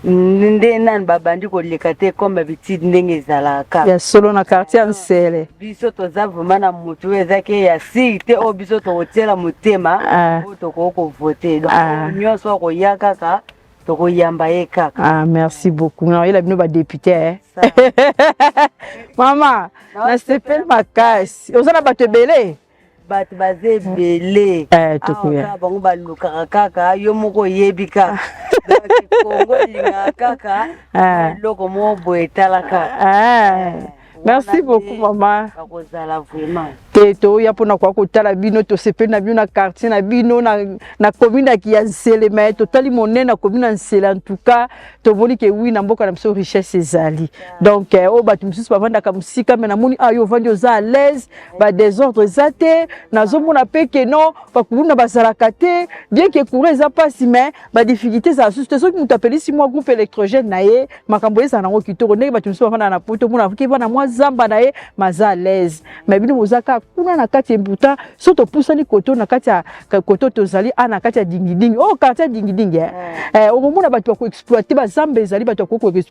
nde nani babandi koleka te comme habitude ndenge ezalaka. Ya solo na quartier ya Nsele. Biso toza vraiment na motu oyo eza ke ya sire te oyo biso tokotiela motema ah. oyo tokoki kovote donc ah. nyonso akoya kaka tokoyamba ye kaka. Ah, merci beaucoup. Nakoyela bino ba député eh. Mama, nasepeli makasi. Oza na bato ebele? Bato baza ebele. Eh, tokoya. Awa bango balukaka kaka yo moko oyebi kaka. Donc Congo elingaka kaka eh. eloko moko boye etala kaka. Eh. Merci beaucoup maman. Bakozala vraiment. Te toya mpona koya kotala bino tosepeli na bino na quartier na bino na, na commune ya Nsele mais totali monene na commune ya Nsele en tout cas tomoni ke oui na mboka na biso richesse ezali donc eh, oyo bato mosusu bavandaka mosika mais namoni ah yo ovandi oza à l'aise ba désordre eza te nazomona mpe ke non bakuluna bazalaka te bien ke courant eza mpasi mais ba difficulté ezala susu te soki moto apelisi mwa groupe électrogène na ye makambo ezala nango kitoko ndenge bato mosusu bafanda na poto omona akoki vanda mwa zamba na ye maza à l'aise mais bino boza kaka kuna na kati ya mbuta so topusani koto na kati ya koto tozali a na kati ya dingidingi oyo oh, quartier ya dingidingi eh. eh, okomona bato bakoexploite bazamba ezali bato bakoki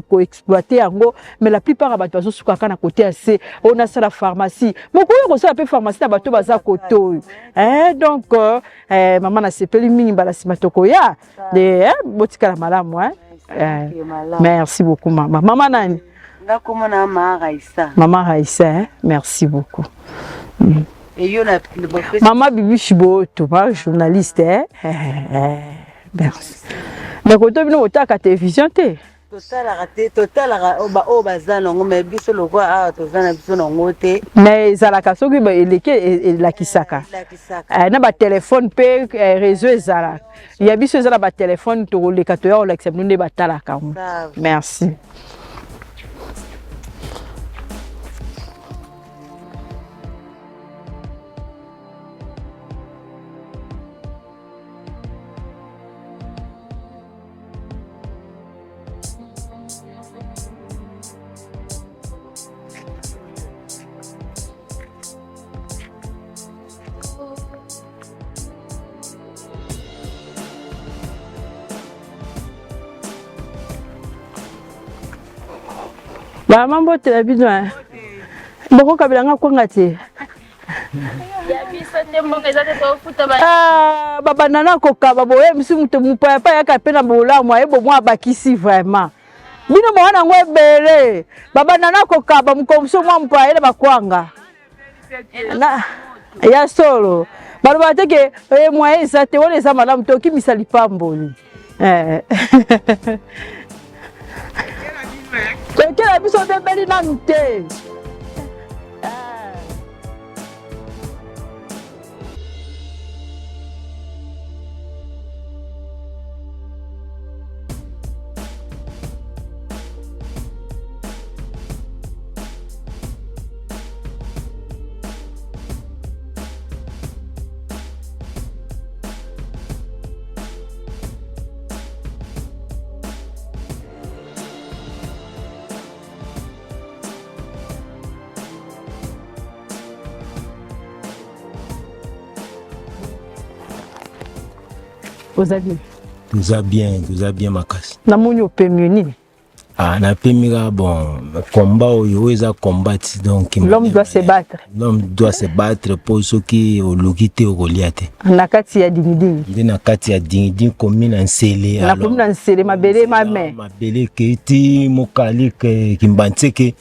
koexploite yango mais la plupart ya bato bazosuka kaka na kote ya se oyo nasala pharmacie mokoki kosala mpe pharmacie na bato baza kote oyo eh, donc euh, eh, mama nasepeli mingi mbala nsima tokoya eh, botikala malamu eh? Eh, merci beaucoup mama mama nani nga kombo na mama Raissa mama Raissa eh? merci beaucoup mm. Eyo na mama Bibiche Boto ma journaliste eh? Eh, eh, merci mais koto bino botaka télévision te Totalaka te, totalaka oyo baza nango mais biso lokola awa toza na biso nango te. Mais ezalaka soki eleki elakisaka. Eh, na ba telefone mpe eh, réseau ezalaka. Ya biso eza na ba telefone tokoleka toya kolakisa bino nde batalaka yango. Merci. Mama mbote na bino eh. Bokokabela nga kwanga te. Ah, babanda na kokaba boye misi moto mopaya mpe ayaka mpe na bolamu aye bomwa abakisi vraiment bino mwana yango ebele babanda na kokaba mokolo mosusu mwa mopaya ye na bakwanga na... Ya solo balobaka te ke eh, moyen eza te, wana eza malamu te, okimisa lipamboli eh. Tokela biso bebeli nanu te. Oza bien? Toza bien, toza bien makasi. Namoni opemi nini? Ah, napemi kaka bon combat oyo oyo eza combat donc l'homme doit se battre. L'homme doit se battre mpo soki oluki te okolia te. Na kati ya dingidingi. Nde na kati ya dingidingi komi na nsele. Na komi na nsele mabele mame. Mabele ekei mokali kimbanseke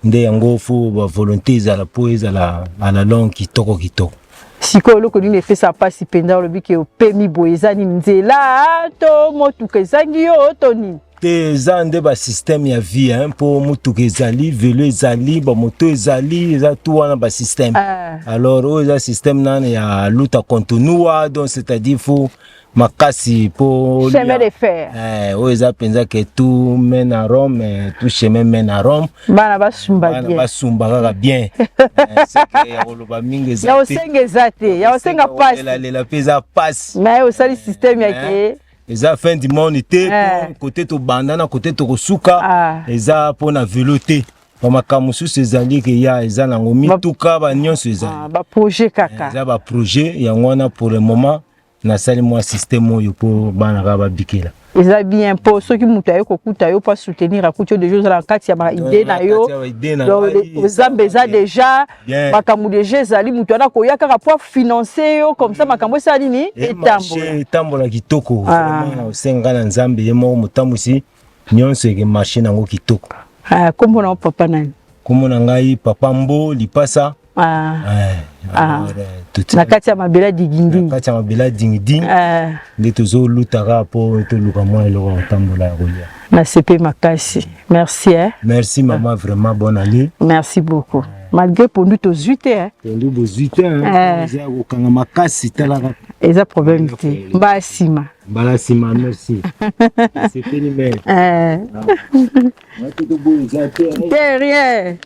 nde yango fo ba volonté ezala mpo ezala à la longue kitoko kitoko. Sikoyo eloko nini epesa mpasi mpenza olobi ke opemi boye eza nini nzela to motuka ezangi yo to nini? Te eza nde ba système ya vie hein, mpo motuka ezali velo ezali bamoto ezali eza tout wana ba système ah. Alors oyo eza système nani ya luta continua donc c'est-à-dire faut makasi mpo chemin de fer eh, oyo eza mpenza ke tout mène à Rome eh, tout chemin mène à Rome bana basumba bana basumba kaka bien eh, seke ya koloba mingi eza ya kosenga eza te ya kosenga pasi lela mpe eza pasi mais osali système ya ke eza fin du monde te eh. Kote tobanda na kote tokosuka ah. Eza mpo na velo te bamakambo mosusu ezali ke ya eza nango mituka banyonso ezali ah, baprojet kaka eza baprojet yango wana pour le moment nasali mwa système oyo mpo bana kaka babikela eza bien mpo soki moto aye kokuta yo mpo asoutenir akuti yo deja ozala na kati ya baide na yo nzambe eza deja makambo deja ezali moto wana akoya kaka mpo afinance yo comme ça makambo esala nini etambola etambola kitoko vraiment na osenga na nzambe ye moko motambwisi nyonso eke marché nango kitoko. Kombo na yo papa nani? Kombo na ngai papa Mbo Lipasa. Na kati ya mabele ya dingidingi. Na kati ya mabele ya dingidingi. Nde tozoluta kaka mpo toluka mwa eloko ya kotambola ya kolia. Nasepe makasi. Merci eh. Merci maman, vraiment bonne année. Merci beaucoup. Malgré pondu tozwi te eh. Pondu bozwi te eza ya kokanga makasi tala kaka. Eza problème te. Mbala nsima. Mbala nsima merci. Sepeli me. Te rien.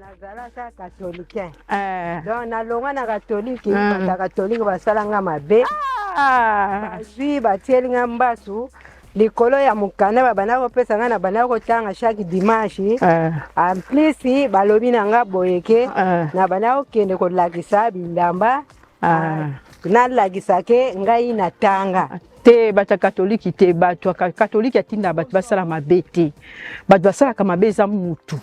Nazalaka catholicain eh. Donc nalongwa na catholique mm. Bato ya catholique basala nga mabe ah. Bazwi batieli nga mbasu likolo ya mokanda babanda kopesa nga na banda kotanga chaque dimanche eh. En plus balobi na nga boye ke eh. Na banda kokende kolakisa bilamba ah. Nalakisa ke ngai natanga te bato ya katoliki te bato ya katoliki atinda bato basala mabe te bato basalaka mabe eza mutu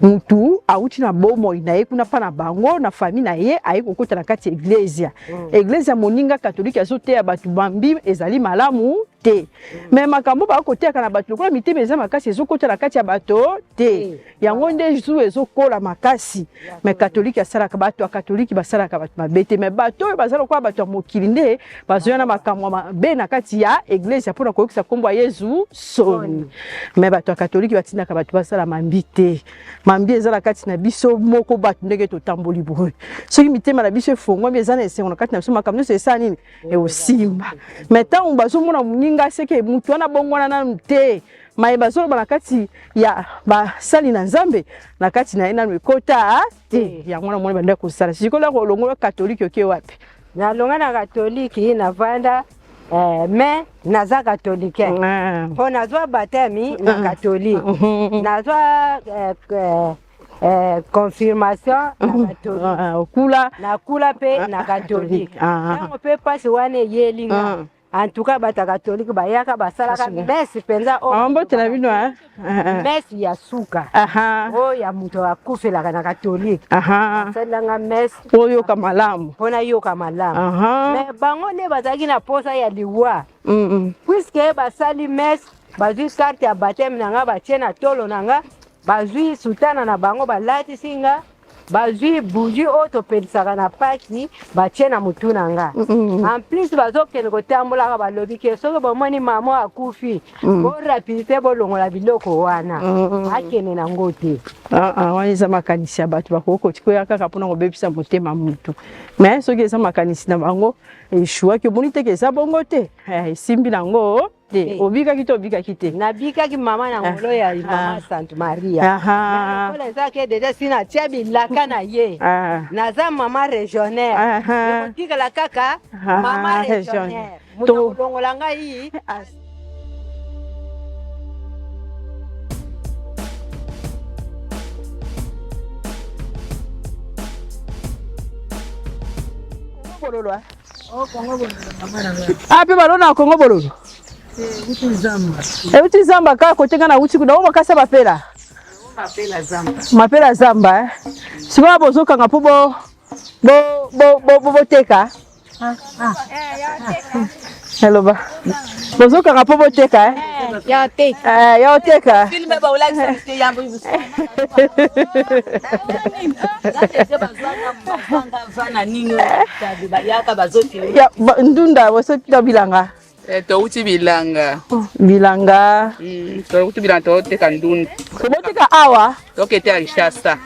mutu awuti na bomoi na ye kuna mpa na bango na famille na ye aye kokota na kati ya eglezia mm. Eglezia moninga katoliki azoteya bato bambi ezali malamu te mm. Me makambo bakoteyaka na bato lokola mitema eza makasi ezokota na kati ya bato te mm. Yango nde zu ezokola makasi me katoliki asalaka bato ya katoliki basalaka bato mabe te me bato oyo baza lokola bato ya mokili nde bazoya na makambo ya mabe na kati ya eglezia mpona koyokisa nkombo ya Yezu soni me bato ya katoliki batindaka bato basala mambi te mambi eza na kati na biso moko bato ndenge totamboli boye soki mitema na biso efongwami eza na esengo na kati na biso makambo nyonso esala nini eosimba me ntango bazomona moninga seke motu wana bongwana nanu te maye bazoloba na kati ya basali na Nzambe na kati na ye nanu ekota te yango wana moni banda kosala sikoyo kolongola katolike oke wapi nalonga na katolike navanda Eh, mais naza catholique mpo nazwa bateme na catholique nazwa eh, eh, eh, confirmation na catholique okula nakula mpe na catholique ntango mpe mpasi wana eyeli nga. En tout cas bato ya katolike bayaka basalaka messe mpenza oyo ah, mbote na bino eh? messe ya suka oyo ya moto akufelaka na katolike asalelanga messe oyoka malamu mpo nayoka malamu mais bango nde bazalaki na mposa ya liwa puiske basali messe bazwi karte ya bateme na nga batie na tolo na nga bazwi sutana na bango balatisi nga bazwi bougie oyo topelisaka na paki batie na motu na nga en plus bazokende kotambolaka balobi ke soki bomoni mama akufi mm. borapidite bolongola biloko wana mm. akende nango te ah, ah, wana eza makanisi ya bato bakoki koya kaka mpona kobebisa motema motu mais soki eza makanisi na bango eshuaki omoni teke eza bongo te eh, esimbi nango te eh. obikaki te obikaki te nabikaki mama na ngolo ya ah. mama Sainte Maria lokola eza ke deja si natia bilaka na ye ah. naza mama regionaire ekotikala kaka mama regionaire moto akolongola ngai bololo Ah, mpe balona Kongo bololo euti zamba kaka kote nga nauti kuna o makasi ya mapela mapela zamba eh. Sikoyo bozokanga mpo boteka eloba bozokanga mpo boteka eh? Eh, ya oteka ndunda bosotika bilanga eh, touti bilanga bilanga mm, touti bilanga toteka ndunda boteka awa tokete ya Kinshasa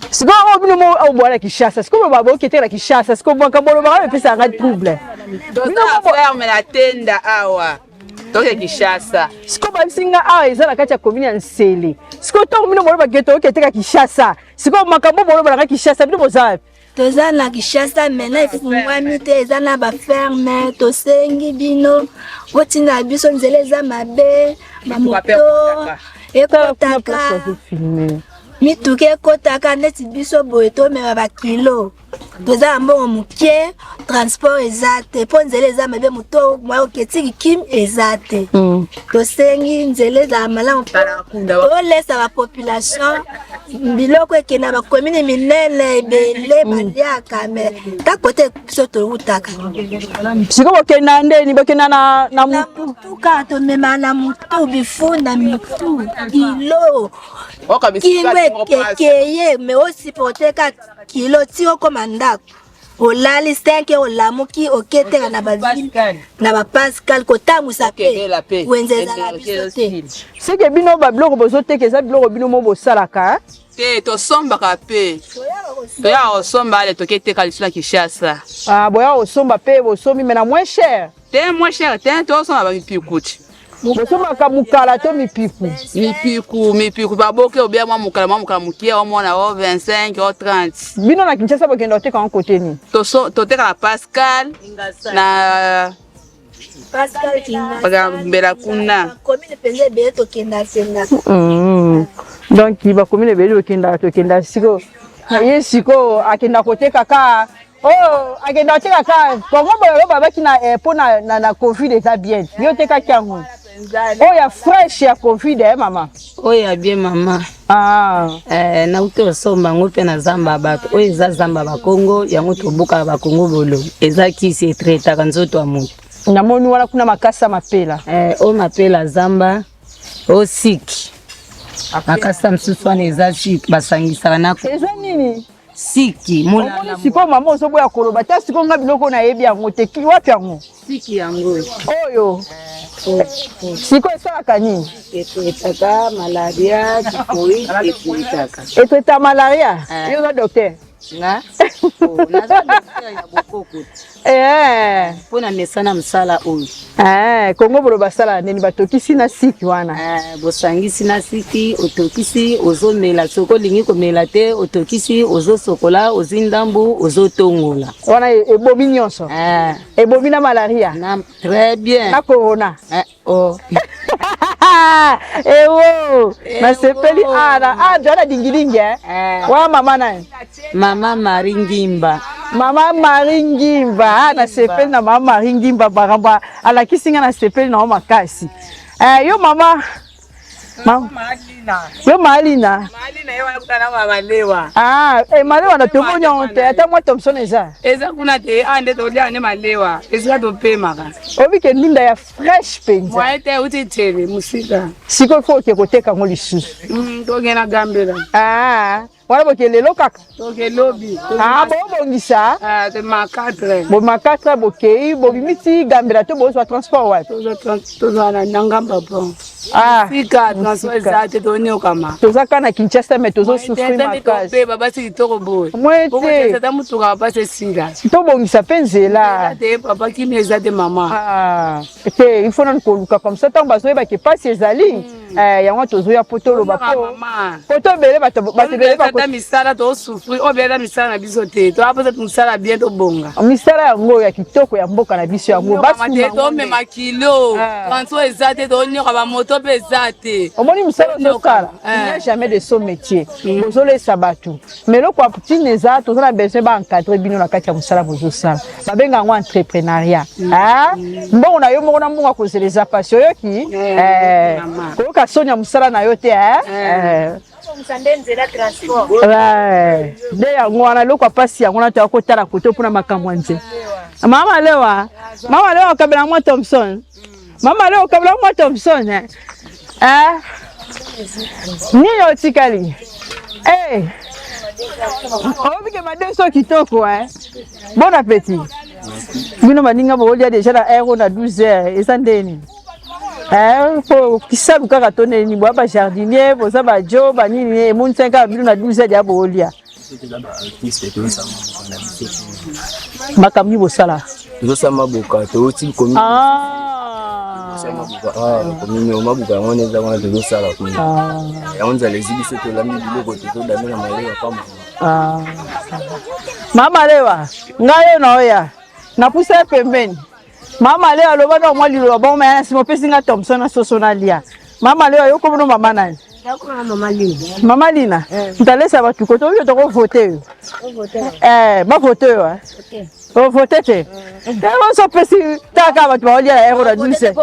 sikoyo oyo bino mo obwala Kinshasa sikoyo bokete na Kinshasa sikoyo makambo olobaka epesaka ngai trouble bino ferme na tenda awa toke Kinshasa. Sikoyo bayebisi nga awa eza na kati ya commune ya Nsele. Sikoyo ntango bino boloba ke toyoki eteka Kinshasa, sikoyo makambo boloba na nga Kinshasa bino boza wapi? Toza na Kinshasa maintenant efungwami te, eza na ba ferme. Tosengi bino botinda biso, nzela eza mabe, ba moto ekotaka, mituka ekotaka neti biso boye tomema ba kilo toza na mbongo mokie transport eza te mpo nzela eza mabe moto moya oketiki kim eza te mm. tosengi nzela ezala malamu tolesa bapopulation biloko ekenda bakomini minene ebele mm. baliaka me ta kote biso towutaka siko bokenda ndeni bokenda na mutu kaka tomema na mutu bifunda mitu kilo kingo ekekeye me osiporte kaka kilo ti okoma ndako olali 5 heures olamuki oketeka na bavile na bapascal kotambwisa mpe wenze ezala biso te seke bino babiloko bozoteka eza biloko bino mo bosalaka te tosombaka mpe toyaka kosomba ale toketeka lisu na kinshasa ah, boyaka kosomba mpe bosombi me na moins cher te moins cher te tosomba bamipiku ti bosombaka mukala to mipiku mipiku mipiku baboke obia mwa mukala mwa mukala mokie omona o 25 o 30 bino na kinshasa bokenda koteka yango kote nini toteka na pascal na mbela kuna donc bakomine ebele tokendaka tokenda sikoyo ye sikoyo akenda koteka ka Oh, akenda koteka ka kongo boye babaki na eh, mpo na, na, na covid eza bien yo otekaki yango oyo ya fresh ya covid eh, mama oyo ya bien mama ah. eh, nauti kosomba yango mpe na zamba ya bato oyo eza zamba bakongo yango tobukaka bakongo bolo eza kisi etretaka nzoto ya moto namoni wana kuna makasa mapela eh, oyo mapela zamba oyo siki makasa mosusu wana eza siki basangisaka na eza nini siki omoni sikoyo mama ozoboya koloba ta sikoyo nga biloko nayebi yango te wapi yango siki yango oyo eh, sikoyo esalaka nini etretaka malaria tifoid etretaka etreta malaria eh. yo oza docteur nga oh, naza docteur ya bokoko Eh. mpo na mesana mosala oyo eh, kongo bolo basala nini batokisi na siki wana eh, bosangisi na siki otokisi ozomela soki olingi komela te otokisi ozosokola ozwi ndambu ozotongola wana ebomi nyonso eh. ebomi na malaria na, très bien na corona eh. Oh. Ewo, nasepeli ah na ah jana dingilingi eh. eh. Wa mama nani? Mama Marie Ngimba. Mama Marie Ngimba, ah, nasepeli na mama Marie Ngimba, makambo alakisi nga nasepeli na yo makasi. Eh, yo mama Ma... yo Malina. Ah, eh, malewa na tomoni yango te ata mwa Thomson eza. Eza kuna te, awa nde tolia nde malewa, esika topemaka. Oyebi ke ndunda ya fresh mpenza. Mwaye te euti tele mosika. Sikoyo fo oke koteka yango lisusu. Mm, tokende na gambela. Ah, wana boke lelo kaka. Toke lobi. Ah, bobongisa. Ah, ma 4. Bo ma 4 bokei, bobimisi gambela to bozwa transport wapi? Tozwa na ngamba bon. Ah, sika transport eza te tonyokama. Toza kaka na Kinshasa mais tozo souffrir makasi. Tobeba basi kitoko boye. Mwe te. Ata motuka basi esila. Tobongisa mpe nzela. Te papa kimia eza te mama. Ah, te il faut nanu koluka comme ça ntango bazoyeba ke pasi ezali. Mm. Eh, yango tozoya po toloba po po tobele bato bato ebele ata misala tosouffrir oyo beyata misala na biso te toaposa misala bien tobonga misala yango ya kitoko ya mboka na biso yango te tomema kilo ah. transport eza te tonyoka bamoto mpe eza te omoni mosala ozosala il n'y a jamais de sot métier mm. bozolesa bato mais eloko ya ntina eza toza na besoin ba encadre bino na kati ya mosala bozosala babenga yango entrepreneuriat mm. ah, mbongo na yo moko na mbongo ya kozela eza mpasi oyoki eh, eh, koyoka soni ya mosala na yo te eh? Eh. Nde yango wana eloko ya mpasi yango wana toya kotala kote mpona makambo ya nzela mama lewa mama lewa okabela mwa thomson mama lewa okabela mwa thomson eh? Nini otikali eh. Obike madeso kitoko eh. Bon appétit. Bino baninga bolia déjà na heure na 12 heures eza ndeni eh, po kisalu kaka to nini boya ba jardinier boza ba jo ba nini emonisaki kaka bino na 12 heures ya bolia makambo nini bosala tozosala maboka touti komi ah. mabuka mabuka yango wana eza wana tozosala kuna ah. yango nzala ezi biso tolambi biloko tozodame na malewa pamba ah. mama lewa ngai oyo naoya napusa ye pembeni mama lewa aloba na mwa liloba bongo maya na nsima opesi nga thomson na soso nalia mama lewa yo komono mama nani mama lina eh. ntalesa bato koto oyo tokovote yo eh, bavote yo eh. ovote te oso opesi taka bato baolia na ero na duse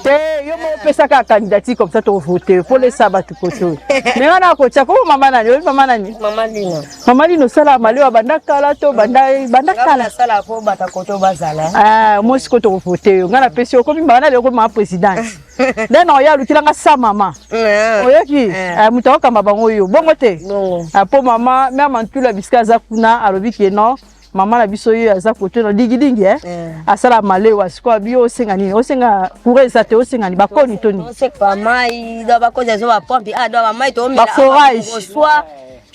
te yo moko opesa kaka candidature comme ça tovote yo mpo lesa bato koto oyo me nga na kotia komo mama nani oyebi mama nani mama lina osala malewa banda kala to banda kala ah, moi sikoyo tokovote yo ngai napesi yo okomi mama nani okomi mama présidente nde na oya alukila nga sa mama eh. oyoki eh. Eh, moto akokamba bango yo bongo te mpo ah, mama mare mantula bisika aza kuna alobi ke non mama na biso yo aza kote na dingidingi eh? asala malewa sikoyo abi yo osenga nini osenga courant eza te osenga nini bakoni to nini baforage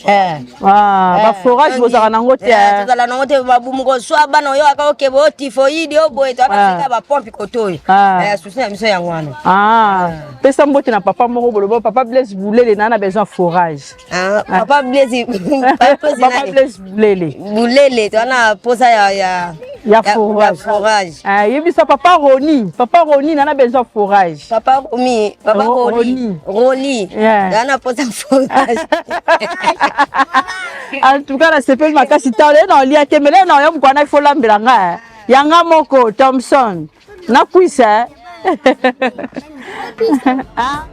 Eh. Ah, ba forage bozalaka nango te eh. Tozala nango te mabumu koswa bana oyo aka okebe o tifoyide o boye to aka ba pompe kotoyo. Ah. Eh, souci na biso yango wana. Ah. Pesa mbote na papa moko boloba papa Blaise Bulele na na besoin forage. Ah, papa Blaise papa Blaise Bulele. Bulele to na posa ya ya ya forage. forage. Ah, yebisa papa Roni, papa Roni na na besoin forage. Papa Romi, papa Roni. Roni. Yeah. Na na posa forage. En tout cas, nasepeli makasi talo ye na olia te mele na oya mokwana ifo olambela nga eh. ya nga moko Thomson nakwisa eh. ah.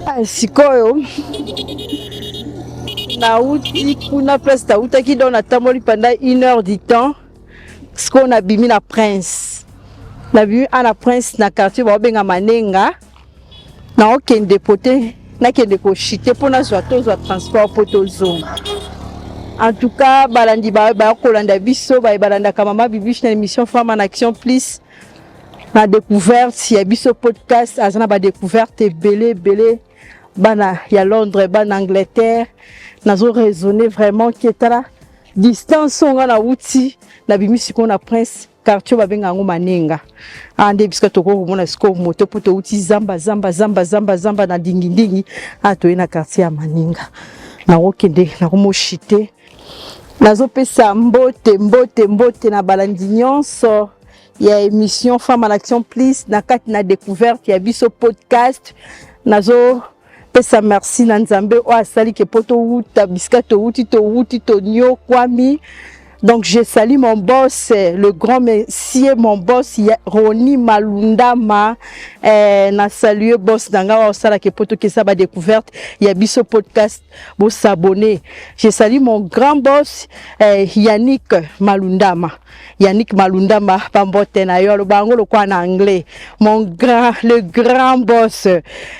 Ah, sikoyo nauti kuna place nautaki donc natamboli pendant une heure du temps sikoyo nabimi na prince nabimi a na prince na quartier baobenga manenga naokende pote nakende koshite mpo nazwa tozwa transport mpo tozonga en tout cas balandi bakolanda biso baye balandaka mama bibiche na émission femme en action plus na découverte ya biso podcast aza na badécouverte ebele ebele bana ya londres bana angleterre nazo raisonner vraiment ke tala distance oyo nga nauti Nabimi sikoyo na Prince quartier babenga yango Manenga. Awa nde bisika tokoki komona sikoyo moto mpo touti zamba zamba zamba zamba zamba na dingindingi, awa toye na quartier ya Maninga. Nakokende nakomoshite, nazopesa mbote mbote mbote na balandi nyonso ya émission Femme à l'action plus na kati na découverte ya biso podcast. Nazo pesa merci na Nzambe oyo asali ke po towuta bisika towuti, towuti tonyokwami. Donc je salue mon boss, le grand monsieur, mon boss Roni Malundama. Eh, na salue boss na nga oyo asala ke po tokesa ba découverte ya biso podcast, bo s'abonner. Je salue mon grand boss eh, Yannick Malundama. Yannick Malundama, bambote na yo, aloba yango lokola na anglais. Mon grand, le grand boss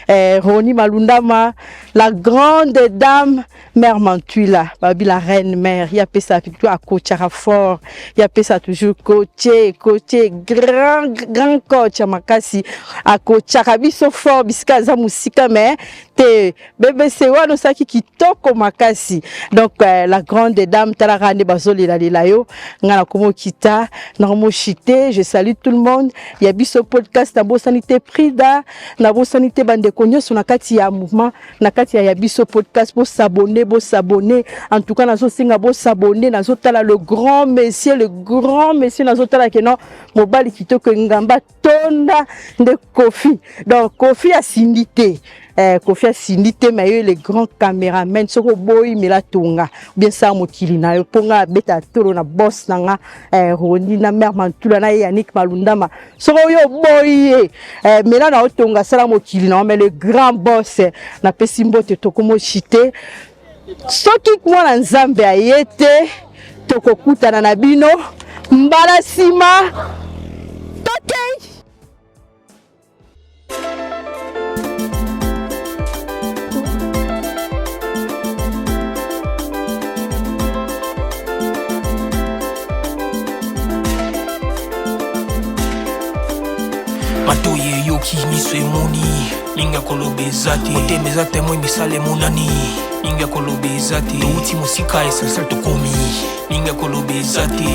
eh, Roni Malundama, la grande dame mère Mantuila, babi la reine mère, ya pesa plutôt akochaka fort, ya pesa toujours coaché, coaché, grand grand coach ya makasi, akochaka biso fort bisika aza mosika mais te BBC wana osalaki kitoko makasi. Donc euh, la grande dame talaka nde bazolelalela yo, nga nakomi okita, nakomi oshite. Je salue tout le monde ya biso podcast, nabosani te Prida, nabosani te bandeko nyonso na kati ya mouvement, na kati ya, ya biso podcast. Bosabone, bosabone, en tout cas nazosenga bosabone. Nazotala le grand monsieur, le grand monsieur, nazotala ke non mobali kitoko engamba tonda nde Kofi. Donc Kofi asindi te eh, Kofi asindi te, mais yo le grand cameraman, soki oboyi mela tonga bien sala mokili na yo mpo nga abeta tolo na boss na nga eh, Roni na mère Mantula na ye Yannick Malundama. Soki oyo oboyi ye eh, mela na otonga sala mokili na yo, mais le grand boss eh, napesi mbote. Tokomoshite soki mwana Nzambe aye te, tokokutana na bino mbala nsima. Tokei. Matoyi eyoki, miso emoni, mingi ya koloba eza te. Motema eza temoin, misala emonani, mingi ya koloba eza te. Touti mosika, essentiel tokomi, mingi ya koloba eza te,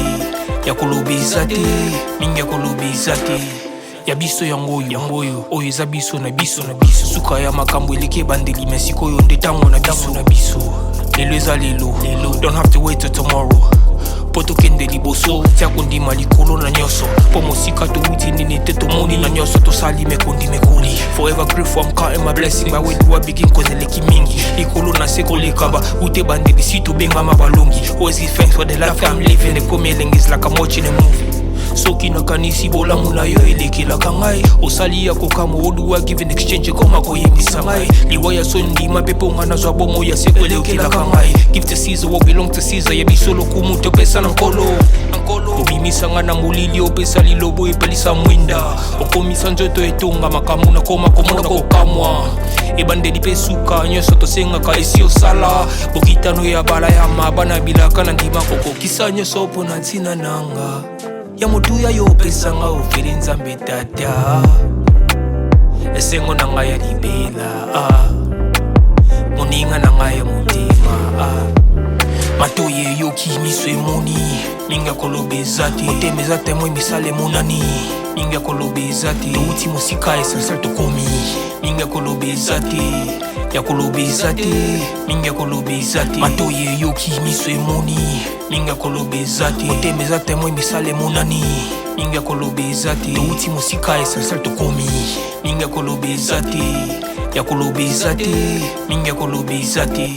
ya koloba eza te, mingi ya koloba eza te. Ya biso yango oyo, yango oyo, oyo eza biso na biso na biso. Suka ya makambo eleki ebandeli, me sikoyo nde ntango na biso na biso. Lelo eza lelo, lelo, don't have to wait till tomorrow mpo tokende liboso. Tia kondima likolo na nyonso, mpo mosika towuti nini te tomoni na nyonso tosali mekondi mekoli. Forever grateful, I'm counting my blessing. By where do I begin, cause eleki mingi likolo na se koleka ba ute bandeli si tobengama balongi. Always give thanks for the life I'm living. Ekomi elengi, is like I'm watching a movie. Soki nakanisi bolamu na yo elekelaka ngai, osali ya kokamwa. Oduwa give in exchange ekoma koyembisa ngai liwa ya soni. Ndima mpe mpo ngai nazwa bomoi ya seko elekelaka ngai. Give to Caesar what belong to Caesar. Ya biso lokumu topesa na Nkolo. Obimisa ngai na molili, opesa lilobo epelisa mwinda, okomisa nzoto etonga makambo nakoma komona kokamwa. Ebandeli mpe suka nyonso tosengaka esi osala bokitano ya bala ya maba na bilaka na ndima kokokisa nyonso mpo na ntina nanga ya motuya yo opesanga ofeli. Nzambe tata, esengo na ngai ya libela, ah. Moninga na ngai ya motema, ah. Matoyi eyoki, miso emoni, mingi ya koloba eza te. Motema eza temoin, misala emonani, mingi ya koloba eza te. Touti mosika, essentiel tokomi, mingi ya koloba eza te, ya koloba eza te, mingi ya koloba eza te. Matoyi eyoki, miso emoni, mingi ya koloba eza te. Motema eza temoin, misala emonani, mingi ya koloba eza te. Touti mosika, essentiel tokomi, mingi ya koloba eza te, ya koloba eza te, mingi ya koloba eza te.